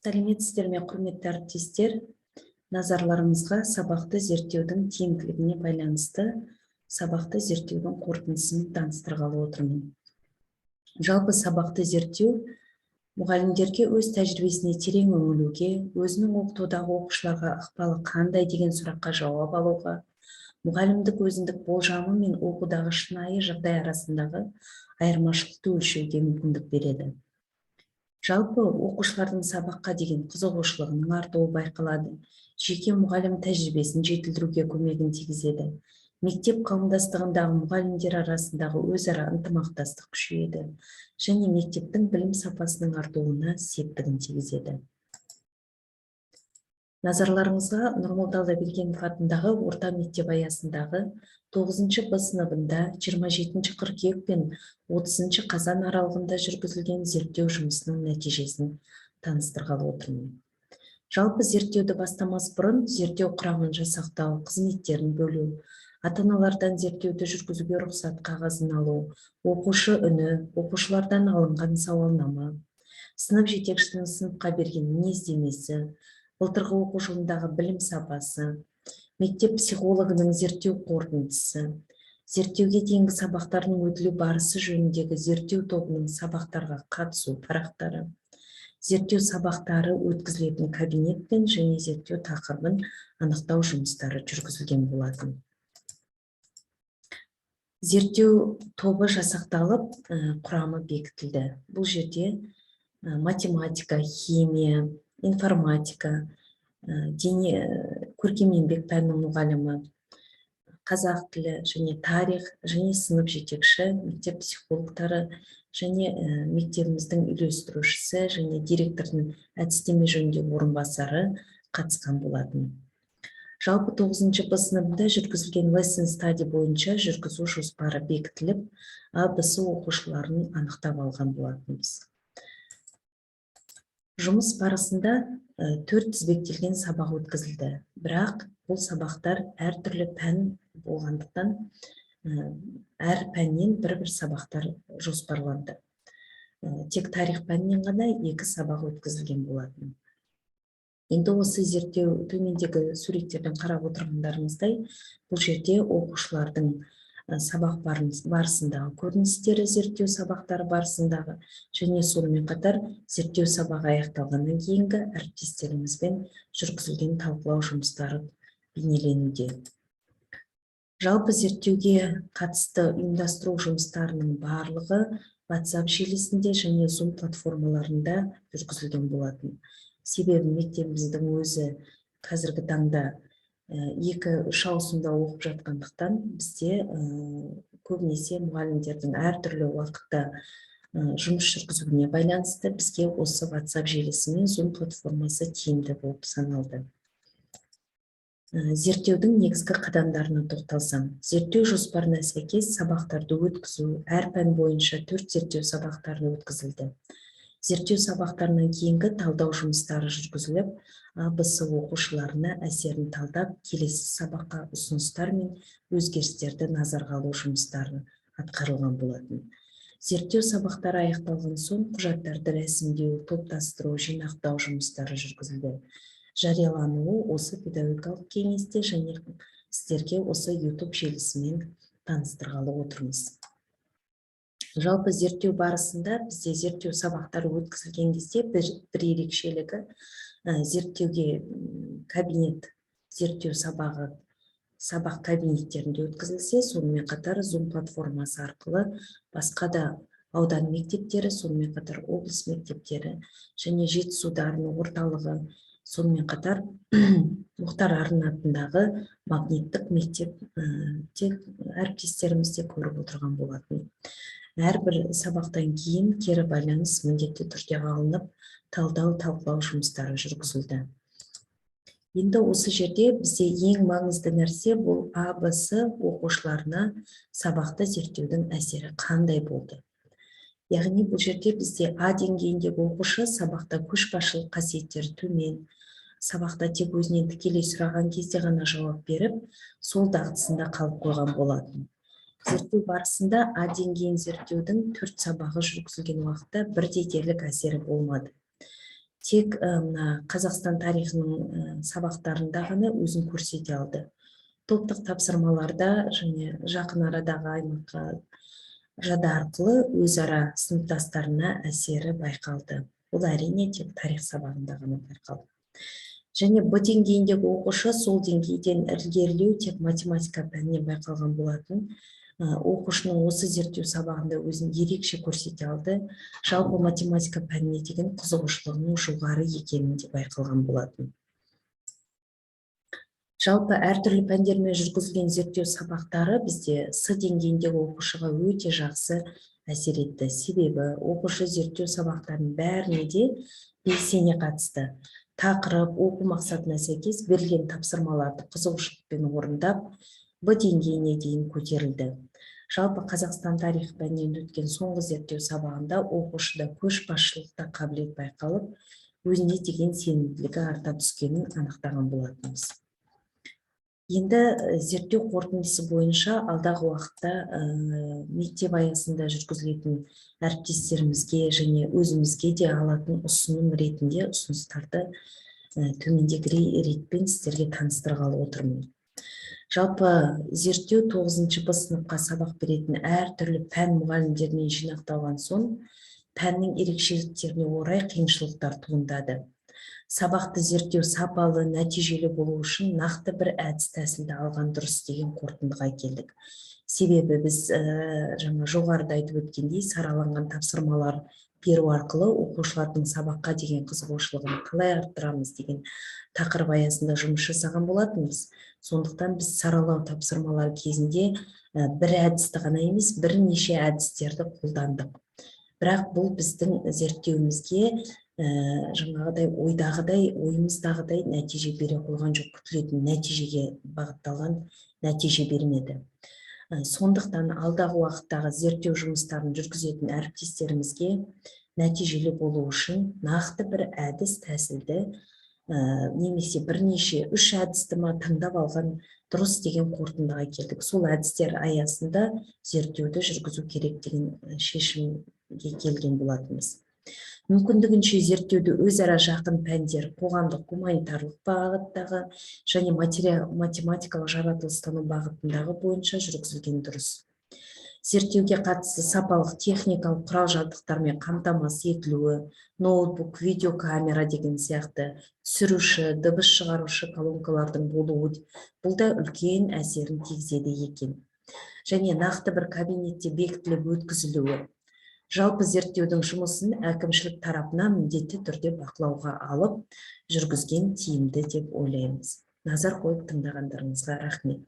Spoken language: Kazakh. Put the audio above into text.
Сәлеметсіздер ме, құрметті әріптестер! Назарларыңызға сабақты зерттеудің тиімділігіне байланысты сабақты зерттеудің қорытындысын таныстырғалы отырмын. Жалпы, сабақты зерттеу мұғалімдерге өз тәжірибесіне терең үңілуге, өзінің оқытудағы оқушыларға ықпалы қандай деген сұраққа жауап алуға, мұғалімдік өзіндік болжамы мен оқудағы шынайы жағдай арасындағы айырмашылықты өлшеуге мүмкіндік береді. Жалпы, оқушылардың сабаққа деген қызығушылығының артуы байқалады, жеке мұғалім тәжірибесін жетілдіруге көмегін тигізеді, мектеп қауымдастығындағы мұғалімдер арасындағы өзара ынтымақтастық күшейеді және мектептің білім сапасының артуына септігін тигізеді. Назарларыңызға Нұрмолда Алдабергенов атындағы орта мектеп аясындағы 9 Б сыныбында 27 қыркүйек пен 30 қазан аралығында жүргізілген зерттеу жұмысының нәтижесін таныстырғалы отырмын. Жалпы, зерттеуді бастамас бұрын зерттеу құрамын жасақтау, қызметтерін бөлу, ата аналардан зерттеуді жүргізуге рұқсат қағазын алу, оқушы үні, оқушылардан алынған сауалнама, сынып жетекшісінің сыныпқа берген мінездемесі, былтырғы оқу жылындағы білім сапасы, мектеп психологының зерттеу қорытындысы, зерттеуге дейінгі сабақтардың өтілу барысы жөніндегі зерттеу тобының сабақтарға қатысу парақтары, зерттеу сабақтары өткізілетін кабинет пен және зерттеу тақырыбын анықтау жұмыстары жүргізілген болатын. Зерттеу тобы жасақталып, құрамы бекітілді. Бұл жерде математика, химия, информатика, дене көркем еңбек пәнінің мұғалімі, қазақ тілі және тарих және сынып жетекші, мектеп психологтары және мектебіміздің үйлестірушісі және директордың әдістеме жөніндегі орынбасары қатысқан болатын. Жалпы, 9 Б сыныбында жүргізілген lesson study бойынша жүргізу жоспары бекітіліп, А, Б, С оқушыларын анықтап алған болатынбыз. Жұмыс барысында төрт тізбектелген сабақ өткізілді, бірақ бұл сабақтар әртүрлі пән болғандықтан, әр пәннен бір-бір сабақтар жоспарланды. Тек тарих пәнінен ғана екі сабақ өткізілген болатын. Енді осы зерттеу төмендегі суреттерден қарап отырғандарыңыздай, бұл жерде оқушылардың сабақ барысындағы көріністері, зерттеу сабақтары барысындағы және сонымен қатар зерттеу сабағы аяқталғаннан кейінгі әріптестерімізбен жүргізілген талқылау жұмыстары бейнеленуде. Жалпы, зерттеуге қатысты ұйымдастыру жұмыстарының барлығы WhatsApp желісінде және Zoom платформаларында жүргізілген болатын. Себебі мектебіміздің өзі қазіргі таңда екі, үш ауысымда оқып жатқандықтан, бізде көбінесе мұғалімдердің әртүрлі уақытта жұмыс жүргізуіне байланысты бізге осы WhatsApp желісі мен Zoom платформасы тиімді болып саналды. Зерттеудің негізгі қадамдарына тоқталсам, зерттеу жоспарына сәйкес сабақтарды өткізу, әр пән бойынша төрт зерттеу сабақтары өткізілді. Зерттеу сабақтарынан кейінгі талдау жұмыстары жүргізіліп, А, Б, С оқушыларына әсерін талдап, келесі сабаққа ұсыныстар мен өзгерістерді назарға алу жұмыстары атқарылған болатын. Зерттеу сабақтары аяқталған соң құжаттарды рәсімдеу, топтастыру, жинақтау жұмыстары жүргізілді. Жариялануы осы педагогикалық кеңесте және сіздерге осы YouTube желісімен таныстырғалы отырмыз. Жалпы, зерттеу барысында бізде зерттеу сабақтары өткізілген кезде бір ерекшелігі зерттеуге кабинет, зерттеу сабағы сабақ кабинеттерінде өткізілсе, сонымен қатар Zoom платформасы арқылы басқа да аудан мектептері, сонымен қатар облыс мектептері және Жетісу дарын орталығы, сонымен қатар Мұхтар Арын атындағы магниттік мектеп тек әріптестеріміз де көріп отырған болатын. Әрбір сабақтан кейін кері байланыс міндетті түрде алынып, талдау, талқылау жұмыстары жүргізілді. Енді осы жерде бізде ең маңызды нәрсе бұл А, Б, С оқушыларына сабақты зерттеудің әсері қандай болды? Яғни бұл жерде бізде А деңгейіндегі оқушы сабақта көшбасшылық қасиеттері төмен, сабақта тек өзінен тікелей сұраған кезде ғана жауап беріп, сол дағдысында қалып қойған болатын. Зерттеу барысында А деңгейін зерттеудің төрт сабағы жүргізілген уақытта бірдей дерлік әсері болмады. Тек мына Қазақстан тарихының сабақтарында ғана өзін көрсете алды. Топтық тапсырмаларда және жақын арадағы аймаққа жады арқылы өзара сыныптастарына әсері байқалды. Бұл, әрине, тек тарих сабағында ғана байқалды. Және Б деңгейіндегі оқушы сол деңгейден ілгерілеу тек математика пәнінен байқалған болатын. Оқушының осы зерттеу сабағында өзін ерекше көрсете алды. Жалпы математика пәніне деген қызығушылығының жоғары екенін де байқалған болатын. Жалпы әртүрлі пәндермен жүргізілген зерттеу сабақтары бізде С деңгейіндегі оқушыға өте жақсы әсер етті. Себебі оқушы зерттеу сабақтарының бәріне де белсене қатысты. Тақырып, оқу мақсатына сәйкес берілген тапсырмаларды қызығушылықпен орындап, Б деңгейіне дейін көтерілді. Жалпы Қазақстан тарихы пәнінен өткен соңғы зерттеу сабағында оқушыда көшбасшылықта қабілет байқалып, өзіне деген сенімділігі арта түскенін анықтаған болатынбыз. Енді зерттеу қорытындысы бойынша алдағы уақытта мектеп аясында жүргізілетін әріптестерімізге және өзімізге де алатын ұсыным ретінде ұсыныстарды төмендегі ретпен сіздерге таныстырғалы отырмын. Жалпы зерттеу 9 Б сыныпқа сабақ беретін әртүрлі пән мұғалімдерінен жинақталған соң, пәннің ерекшеліктеріне орай қиыншылықтар туындады. Сабақты зерттеу сапалы, нәтижелі болу үшін нақты бір әдіс тәсілді алған дұрыс деген қорытындыға келдік. Себебі біз жаңа жоғарыда айтып өткендей, сараланған тапсырмалар беру арқылы оқушылардың сабаққа деген қызығушылығын қалай арттырамыз деген тақырып аясында жұмыс жасаған болатынбыз. Сондықтан біз саралау тапсырмалар кезінде бір әдісті ғана емес, бірнеше әдістерді қолдандық. Бірақ бұл біздің зерттеуімізге жаңағыдай ойдағыдай, ойымыздағыдай нәтиже бере қойған жоқ, күтілетін нәтижеге бағытталған нәтиже бермеді. Сондықтан алдағы уақыттағы зерттеу жұмыстарын жүргізетін әріптестерімізге нәтижелі болу үшін нақты бір әдіс тәсілді немесе бірнеше, үш әдісті ма, таңдап алған дұрыс деген қорытындыға келдік. Сол әдістер аясында зерттеуді жүргізу керек деген шешімге келген болатынбыз. Мүмкіндігінше зерттеуді өзара жақын пәндер, қоғамдық гуманитарлық бағыттағы және математикалық жаратылыстану бағытындағы бойынша жүргізілген дұрыс. Зерттеуге қатысты сапалық техникалық құрал жабдықтармен қамтамасыз етілуі, ноутбук, видеокамера деген сияқты, түсіруші, дыбыс шығарушы колонкалардың болуы, бұл да үлкен әсерін тигізеді екен. Және нақты бір кабинетте бекітіліп өткізілуі. Жалпы зерттеудің жұмысын әкімшілік тарапынан міндетті түрде бақылауға алып жүргізген тиімді деп ойлаймыз. Назар қойып тыңдағандарыңызға рахмет.